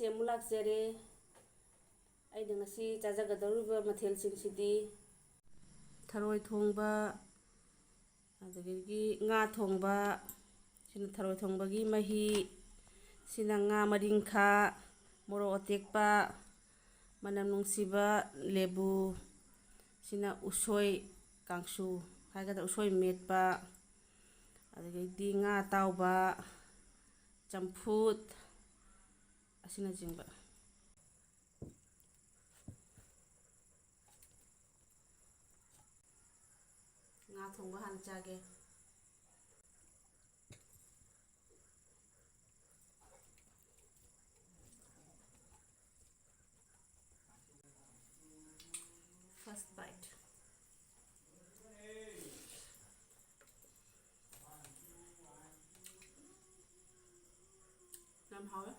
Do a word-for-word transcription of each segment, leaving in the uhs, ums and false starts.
ꯑꯃꯨꯛ ꯂꯥꯛꯆꯔꯦ꯫ ꯑꯩꯅ ꯉꯁꯤ ꯆꯥꯖꯒꯗꯧꯔꯤꯕ ꯃꯊꯦꯜꯁꯤꯡꯁꯤꯗꯤ ꯊꯔꯣꯏ ꯊꯣꯡꯕ, ꯑꯗꯒꯤ ꯉꯥ ꯊꯣꯡꯕ, ꯁꯤꯅ ꯊꯔꯣꯏ ꯊꯣꯡꯕꯒꯤ ꯃꯍꯤ, ꯁꯤꯅ ꯉꯥ ꯃꯔꯤꯡꯈꯥ, ꯃꯣꯔꯣꯛ ꯑꯇꯦꯛꯄ, ꯃꯅꯝ ꯅꯨꯡꯁꯤꯕ ꯂꯦꯕꯨ, ꯁꯤꯅ ꯎꯁꯣꯏ ꯀꯥꯡꯁꯨ ꯍꯥꯏꯒꯗ꯭ꯔꯥ, ꯎꯁꯣꯏ ꯃꯦꯠꯄ, ꯑꯗꯒꯤꯗꯤ ꯉꯥ ꯑꯇꯥꯎꯕ, ꯆꯝꯐꯨꯠ, ꯑꯁꯤꯅꯆꯤꯡꯕ꯫ ꯉꯥ ꯊꯣꯡꯕ ꯍꯥꯟꯅ ꯆꯥꯒꯦ꯫ First bite. ꯌꯥꯝ ꯍꯥꯎꯋꯦ꯫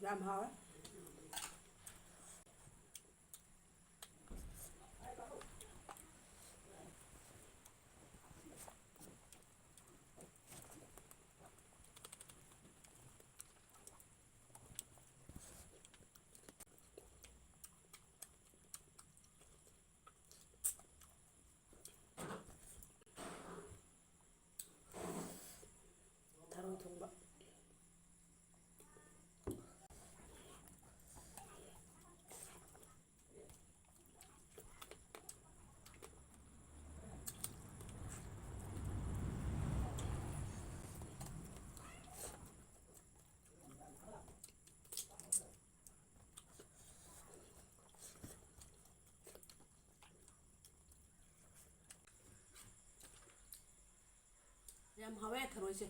ꯌꯥꯝ ꯍꯥꯎꯋꯦ꯫ ꯌꯥꯝ ꯍꯥꯎꯋꯦ ꯊꯔꯣꯏꯁꯦ꯫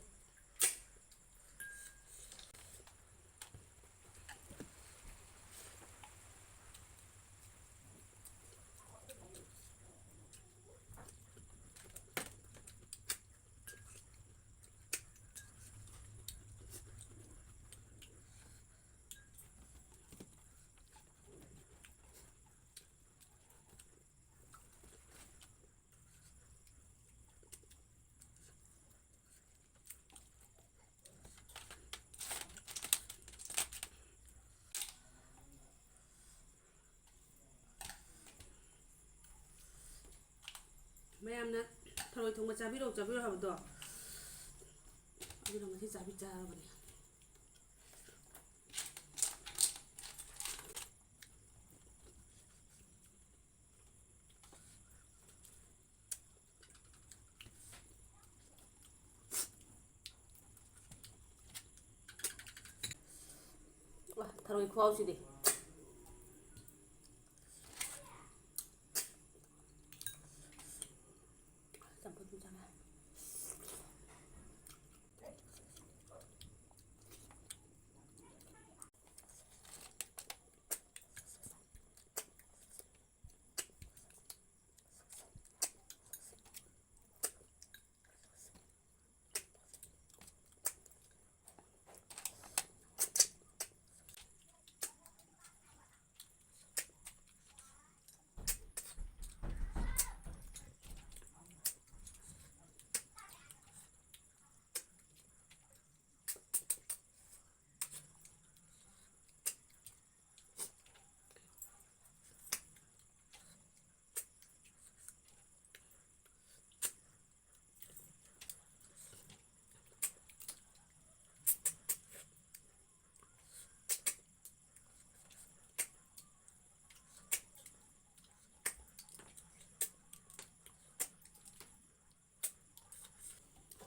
ꯃꯌꯥꯝꯅ ꯊꯔꯣꯏ ꯊꯣꯡꯕ ꯆꯥꯕꯤꯔꯛꯑꯣ, ꯆꯥꯕꯤꯔꯛꯑꯣ ꯍꯥꯏꯕꯗꯣ, ꯑꯗꯨꯅ ꯉꯁꯤ ꯆꯥꯕꯤ ꯆꯥꯔꯕꯅꯦ꯫ ꯋꯥ, ꯊꯔꯣꯏ ꯈꯨꯍꯥꯎꯁꯤꯗꯤ꯫ ꯆꯝꯐꯨꯠ ꯑꯗꯨꯝ ꯆꯥꯅ꯫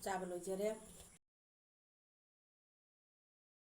ꯆꯥꯕ ꯂꯣꯏꯖꯔꯦ꯫